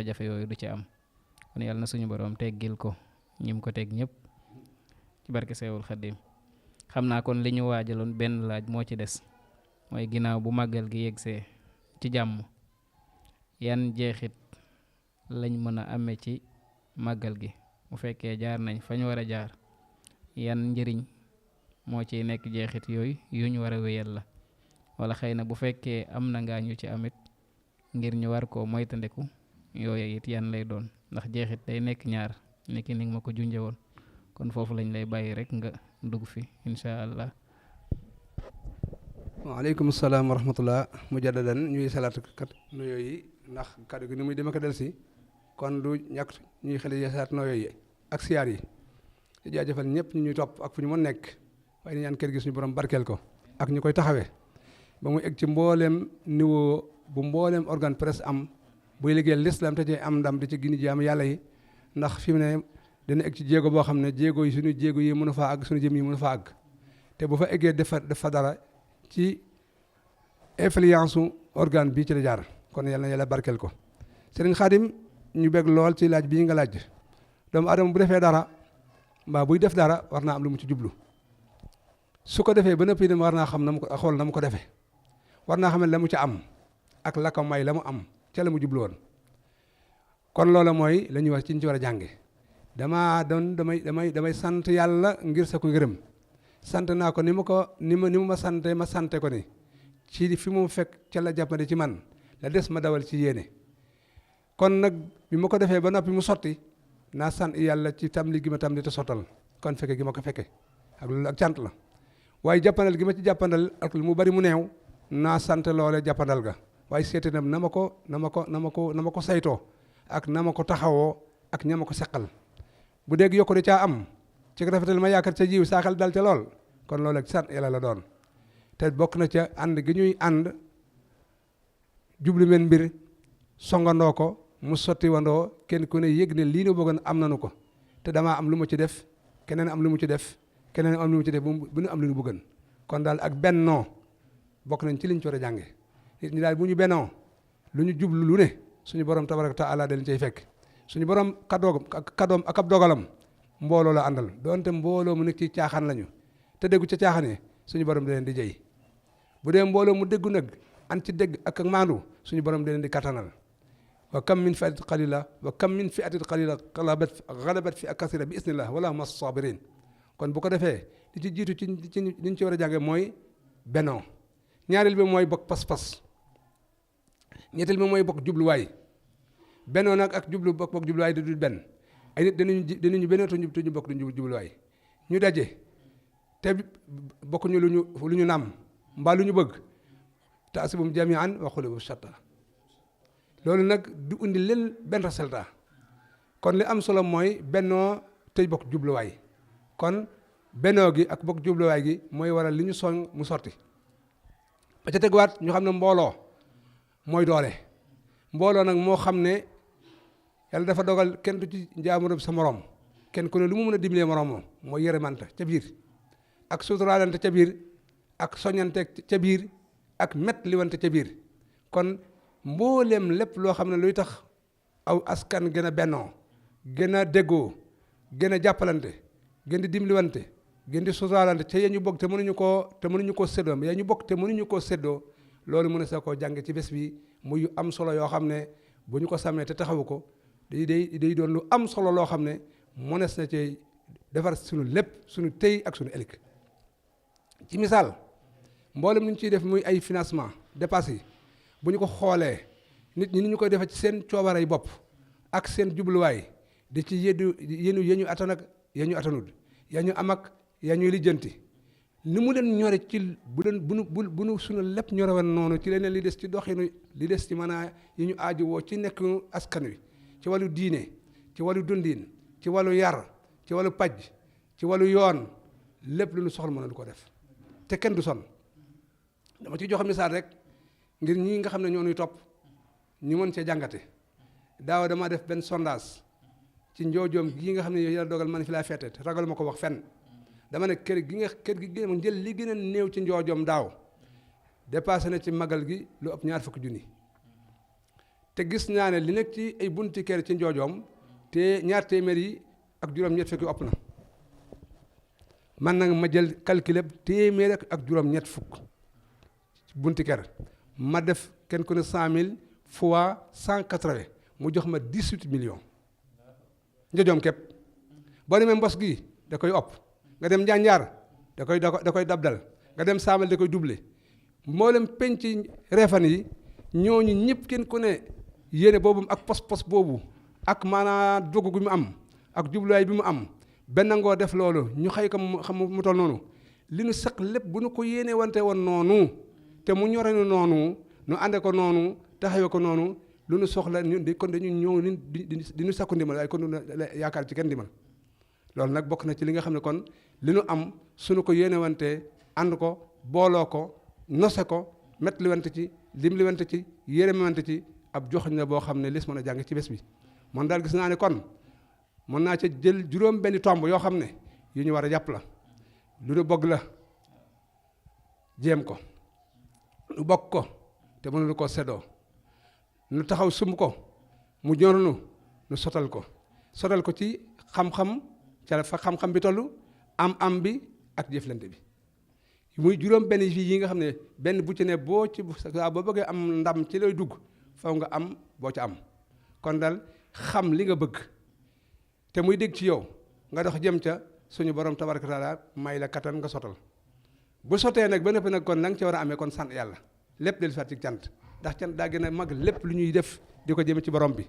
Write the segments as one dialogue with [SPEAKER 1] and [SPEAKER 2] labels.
[SPEAKER 1] jafe yooyu du ci am kon yàlla na suñu borom teggil ko ñim ko teg ñëpp ci barke Seewul Xaddim. xam naa kon li ñu waajaloon benn laaj moo ci des mooy ginnaaw bu màggal gi yegsee ci jàmm yan jeexit lañ mën a amee ci màggal gi bu fekkee jaar nañ fa ñu war a jaar yan njëriñ moo ciy nekk jeexit yooyu yu ñu war a wéyal la wala xëy na bu fekkee am na ngaa ñu ci amit ngir ñu war koo moytandiku yooyu it yan lay doon ndax jeexit day nekk ñaar niki ni ma ko junjee woon kon foofu lañ lay bàyyi rek nga dugg fi incha allah.
[SPEAKER 2] waaleykum salaam wa rahmatullah mujaddadan ñuy salaat kat nuyoo yi ndax kaddu gi ni muy dema ko del si kon du ñàkk ñuy xel yi salaat nuyoo yi ak siyaar yi di jaajëfal ñëpp ñu ñuy topp ak fu ñu mën nekk waaye ni ñaan kër gi suñu borom barkeel ko ak ñu koy taxawee ba muy egg ci mbooleem niveau bu mbooleem organe presse am buy liggéeyal l'islam te ci am ndam di ci gini jaam yàlla yi ndax fi mu ne dina egg ci jéego boo xam ne jéego yi suñu jéego yi mën a faa àgg suñu jëm yi mën a faa àgg te bu fa eggee dafa dara ci influence organe bii ci la jaar kon yal na yàlla barkeel ko Sëriñ Xaadim ñu bég lool ci laaj bii nga laaj doomu adama bu defee dara mbaa buy def dara war naa am lu mu ci jublu su ko defee ba noppi dem war naa xam na mu ko xool na mu ko defee war naa xam ne la mu ci am ak la ko may la mu am ca la mu jublu woon kon loola mooy la ñuy wax ci ñu ci war a jànge damay sant yàlla ngir sa ko ngërëm sant naa ko ni mu ma sante ko ni ci fi mu fekk ca la jàppande ci man la des ma dawal ci yéene kon nag bi ma ko defee ba noppi mu sotti naa sant yàlla ci tamli gi ma tamli te sottal kon fekke gi ma ko fekke ak loolu ak cant la waaye jàppandal gi ma ci jàppandal ak lu mu bari mu neew naa sant loole jàppandal ga waaye seeti na ma ko saytoo ak na ma ko taxawoo ak ña ma ko seqal bu dégg yokku de caa am ci rafetal ma yaakaar ca jiw saaxal dal ca lool kon loolu ak sant yàlla la doon te bokk na ca ànd gi ñuy ànd jublu men mbir songandoo ko mu sotti wandoo kenn ku ne yëg ne lii nu bëggoon am nanu ko te damaa am lu ma ci def keneen am lu mu ci def keneen am lu mu ci def bu nu am lu ñu bëggoon kon daal ak bennoo bokk nañ ci liñ ci war a jànge nit ñi daal bu ñu bennoo lu ñu jublu lu ne suñu borom tabaraka taala dañ cay fekk suñu borom kadoom ak ab dogalam mbooloo la àndal doonte mbooloo mu nekk ci caaxaan lañu te déggu ca caaxaan suñu borom da leen di jëy bu dee mbooloo mu déggu nag an ci dégg ak maandu suñu borom da leen di kattanal wa kam min fi'atin qalila ghalabat fi kasira bi isnillah wala hum as-sabirin kon bu ko defee li ci jiitu ci liñ ci war a jànge mooy bennoo ñaareel bi mooy bokk pas-pas ñetteel bi mooy bokk jubluwaay bennoo nag ak bokk jubluwaay da dul benn ay nit danañu bennoo te ñu bokk duñu jubluwaay ñu daje te bokkuñu lu ñu nam mbaa lu ñu bëgg te asibum jami'an wa qulubuhum shatta loolu nag du indi leen benn résultat kon li am solo mooy bennoo te bokk jubluwaay kon bennoo gi ak bokk jubluwaay gi mooy waral li ñu soñ mu sotti ba ca teguwaat ñu xam ne mbooloo mooy doole mbooloo nag moo xam ne yàlla dafa dogal kenn du ci njaamu sa morom kenn ku ne lu mu mën a dimbalee moroom mooy yërëmante ca biir ak suturaalante ca biir ak soññante ca biir ak met liwante ca biir kon mbooleem lépp loo xam ne luy tax aw askan gën a bennoo gën a déggoo gën a jàppalante gën di dimliwante gën di suturaalante ca yee ñu bokk te mënuñu koo séddoo yaa ñu bokk te mënuñu koo séddoo loolu mën na sa koo jàng ci bés bi muy am solo yoo xam ne bu ñu ko sàmmee te taxawu ko day doon lu am solo loo xam ne mënees na ci defar suñu lépp suñu tey ak suñu ëllëg ci misaal mboolem lu ñu ciy def muy ay financement dépassé yi bu ñu ko xoolee nit ñi ni ñu koy defee ci seen coobaray bopp ak seen jubluwaay di ci yéenu ya ñu attan ak ya ñu attanul ya ñu am ak ya ñuy lijjanti ni mu leen ñore ci bu nu suñu lépp ñore woon noonu ci leneen li des ci doxinu li des ci mën a yi ñu aaju woo ci nekk askan wi ci wàllu diine ci wàllu dundin ci wàllu yar ci wàllu paj ci wàllu yoon lépp lu ñu soxla mën na du ko def te kenn du sonn dama ci joxe misaal rek ngir ñii nga xam ne ñoo ñuy topp ñu mën cee jàngate daaw dama def benn sondage ci njoojoom gii nga xam ne yàlla dogal man fi laa feete te ragal ma ko wax fenn dama ne kër gi jël li gën a néew ci njoojoom daaw dépassé na ci magal gi lu ëpp 20 junni te gis naa ne li nekk ci ay bunti kër ci njoojoom te ñaar téeméer yi ak juróom-ñett fukk ëpp na man nag ma jël calculer téeméer ak juróom-ñett fukk bunti kër ma def kenn ku ne 100 000 fois 180 mu jox ma 18 millions njojoom képp boo demee mbos gi da koy ëpp nga dem Njanjaar da koy dabdal nga dem Saamal da koy doublé mboolem penc reefan yi ñooñu ñëpp kenn ku ne yéene boobu ak pos-pos boobu ak maanaam dogu gu mu am ak jubluwaay bi mu am benn ngoo def loolu ñu xëy ko mu toll noonu li nu saq lépp bu nu ko yéene wante woon noonu te mu ñore nu noonu nu ànde ko noonu taxawee ko noonu lu nu soxla ñun kon dañu ñëw di nu sakku ndimbal waaye kon du yaakaar ci kenn ndimbal loolu nag bokk na ci li nga xam ne kon li nu am suñu ko yéene wante ànd ko booloo ko nose ko met li wante ci lim li wante ci yéreme wante ci ab joxoñ la boo xam ne lis mën a jàng ci bés bi man daal gis naa ne kon mën naa ca jël juróom benni tomb yoo xam ne yu ñu war a jàpp la lu nu bëgg la jéem ko nu bokk ko te mënuñu koo seddoo nu taxaw sumb ko mu ñorunu nu sotal ko ci xam-xam ca fa xam-xam bi toll am bi ak jëflante bi muy juróom benn fii yi nga xam ne benn bu ci ne boo bëggee am ndam ci lay dugg faw nga am boo ca am kon daal xam li nga bëgg te muy dégg ci yow nga dox jëm ca suñu borom tabaraka taala may la kattan nga sotal bu sotee nag ba noppi nag kon la nga ca war a amee kon sant yàlla lépp del fat ci cant ndax cant daa gën a mag lépp lu ñuy def di ko jëme ci borom bi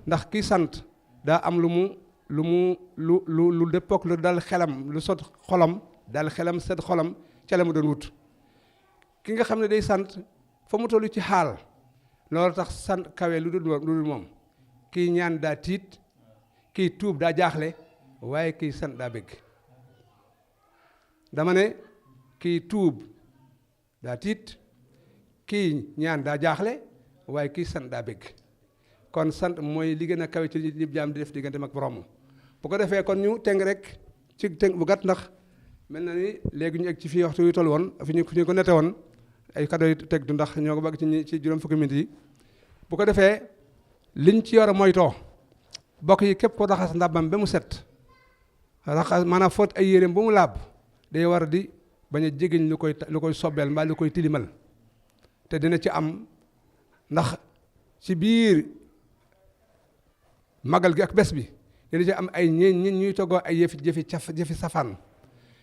[SPEAKER 2] ndax kii sant daa am lu dëppook lu dal xelam lu sot xolam dal xelam set xolam ca la mu doon wut ki nga xam ne day sant fa mu tollu ci xaal loolu tax sant kawe lu dul moom kii ñaan daa tiit kii tuub daa jaaxle waaye kii sant daa bëgg dama ne kii tuub daa tiit kii ñaan daa jaaxle waaye kii sant daa bëgg kon sant mooy li gën a kawe ci li jaam di def diggante mag borom bu ko defee kon ñu tënk rek ci tënk bu gàtt ndax mel na ni léegi ñu egg ci fii waxtu yu toll woon fi ñu ko nette woon ay cadeau yu teg du ndax ñoo ko bëgg ci juróom fukki minutes yi bu ko defee liñ ci yor a moytoo bokk yi képp ko raxas ndabam ba mu set raxas maanaam foot ay yéreem ba mu laab day war di bañ a jegeñ lu koy sobbeel mbaa lu koy tilimal te dina ci am ndax ci biir magal gi ak bés bi dina ci am ay ñeen ñuy toggoo ay jëfi safaan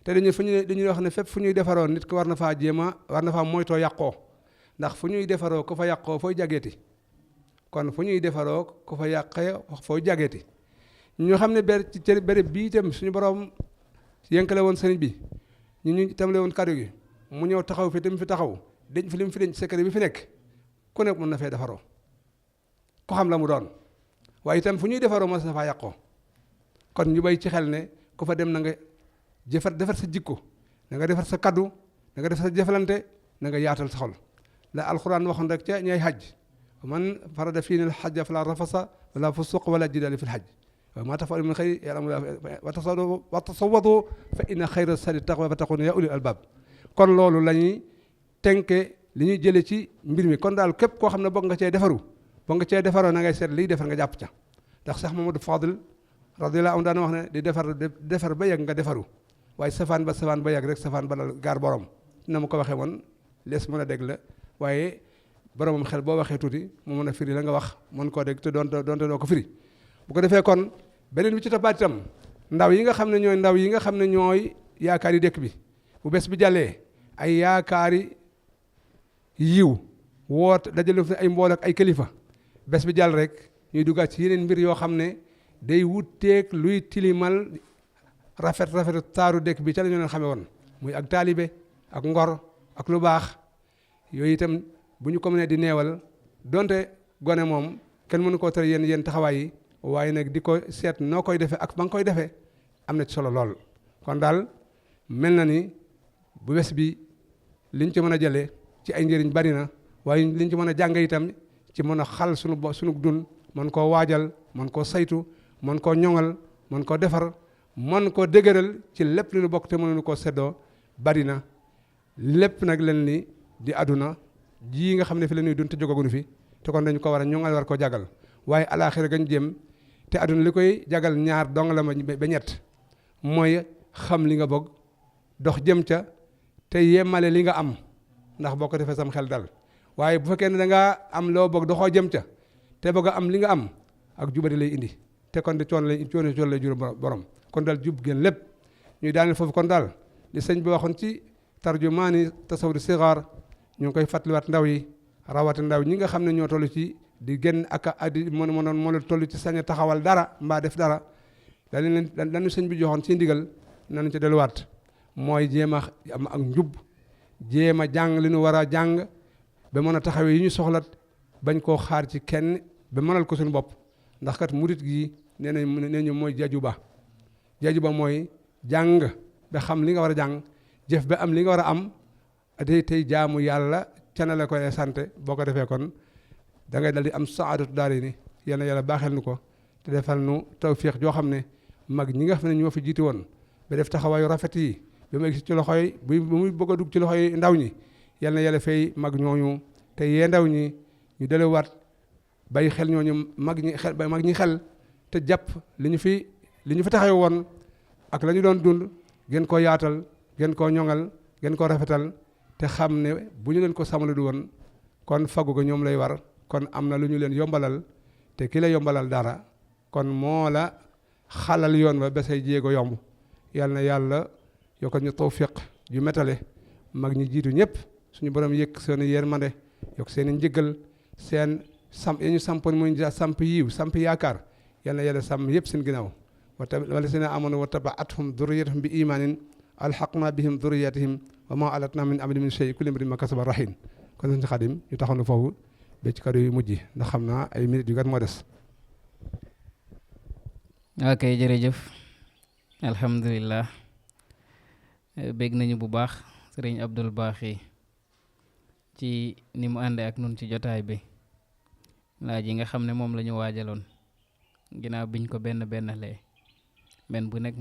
[SPEAKER 2] te dañuy wax ne fépp fu ñuy defaroo nit ko war na faa moytoo yàqoo ndax fu ñuy defaroo ku fa yàqoo fooy jageeti kon fu ñuy defaroo ku fa yàqee fooy jageeti ñu xam ne ci béréb bii itam suñu borom yënkale woon sëriñ bi ñu tamale woon kàddu gi mu ñëw taxaw fi tam fi taxaw dañ fi lim fi denc secret bi fi nekk ku nekk mën na fee defaroo ku xam la mu doon waaye itam fu ñuy defaroo mos na faa yàqoo kon ñu bay ci xel ne ku fa dem na nga defar sa jikko na nga defar sa kaddu na nga defar sa jëflante na nga yaatal sa xol la alxuraan waxoon rek ca ñay xaj man farada fiina al xajja fala rafasa wala fusuq wala jidaala fi l xaj wa ma tafalu min xayrin ya'lamuhu wa tasawwadu fa inna xayra sadi taqwa fattaqun ya ulil albab kon loolu la ñuy tënke li ñuy jële ci mbir mi kon daal képp koo xam ne bokk nga cee defaru bokk nga cee defaroo na ngay seet liy defar nga jàpp ca ndax Cheikh Mamadou Fadil radiyallahu anhu daana wax ne di defar ba yegg nga defaru waaye safaan ba yàgg rek safaan ba la gaar borom na ma ko waxee woon lees mën a dégg la waaye boromam xel boo waxee tuuti mu mën a firi la nga wax mën koo dégg te doonte doo ko firi bu ko defee kon beneen bi ci toppaat itam ndaw yi nga xam ne ñooy yaakaar yi dëkk bi bu bés bi jàllee ay yaakaari yiw woot dajale fi ay mbool ak ay kilifa bés bi jàll rek ñuy duggaat ci yeneen mbir yoo xam ne day wuteeg luy tilimal rafet taaru dëkk bi ca la ñu leen xamee woon muy ak taalibe ak ngor ak lu baax yooyu itam bu ñu ko mënee di neewal donte gone moom kenn mënu koo tere yéen taxawaay yi waaye nag di ko seet noo koy defee ak ba nga koy defee am na ci solo lool. kon daal mel na ni bu bés bi liñ ci mën a jëlee ci ay njëriñ bari na waaye liñ ci mën a jàng itam ci mën a xal sunu dun mën koo waajal mën koo saytu mën koo ñoŋal mën koo defar mën koo dëgëral ci lépp lu ñu bokk te mënuñu koo seddoo bari na lépp nag leen ni di àdduna ji nga xam ne fi la ñuy dund te jógaguñu fi te kon dañu ko war a ñoŋal war ko jagal waaye alaaxira gañ jëm te àdduna li koy jagal ñaar dong la ma ba ñett mooy xam li nga bëgg dox jëm ca te yemale li nga am ndax boo ko defee sam xel dal waaye bu fekkee ne da ngaa am loo bëgg doxoo jëm ca te bëgg a am li nga am ak jubadi lay indi te kon de coono lay jur borom kon daal jub gën lépp ñuy daaneel foofu kon daal li sëñ bi waxoon ci tarjumaani tasawuri sigaar ñu ngi koy fàttaliwaat ndaw yi rawati ndaw ñi nga xam ne ñoo toll ci di génn ak di mën toll ci sañ a taxawal dara mbaa def dara dañu sëñ bi joxoon ci ndigal nañu ci delluwaat mooy jéem a am ak njub jéem a jàng li ñu war a jàng ba mën a taxawee yi ñu soxlat bañ koo xaar ci kenn ba mënal ko suñu bopp ndax kat murit gi nee nañu mooy jaju ba mooy jàng ba xam li nga war a jàng jëf ba am li nga war a am tey jaamu yàlla ca na la koy sante boo ko defee kon da ngay dal di am saadatu daari ni yal na yàlla baaxel nu ko te defal nu tawfiix joo xam ne mag ñi nga xam ne ñoo fi jiiti woon ba def taxawaayu rafet yi ba mu egsi ci loxoy bu muy bëgg a dugg ci loxoy ndaw ñi yal na yàlla fay mag ñooñu te yee ndaw ñi ñu delluwaat bàyyi xel ñooñu mag ñi xel te jàpp li ñu fi taxaw woon ak la ñu doon dund gën koo yaatal gën koo ñoŋal gën koo rafetal te xam ne bu ñu leen ko sàmmale du woon kon faggu ko ñoom lay war kon am na lu ñu leen yombalal te ki la yombalal dara kon moo la xalal yoon ba ba say jéego yomb yal na yàlla yokkal ñu tawfiq ju metale mag ñi jiitu ñëpp suñu borom yëg seen yërmande yokk seen i njëggal seen ñu sampoon muy samp yiw samp yaakaar yal na yàlla sàmm yëpp seen ginnaaw wala seen amoon wa tabaatuhum durriyatuhum bi imaanin alxaqna bihim durriyatihim wa ma alatna min amri min shay kulli mrin ma kasaba rahin kon sëñ Xadim ñu taxaw na foofu ba ci kàddu yu mujj ndax xam naa ay minutes yu gàtt moo des.
[SPEAKER 1] ok jërëjëf alhamdulilah bégg nañu bu baax sëriñ Abdul Baaxi ci ni mu àndee ak nun ci jotaay bi laaj yi nga xam ne moom la ñu waajaloon ginnaaw biñ ko benn lee benn bu nekk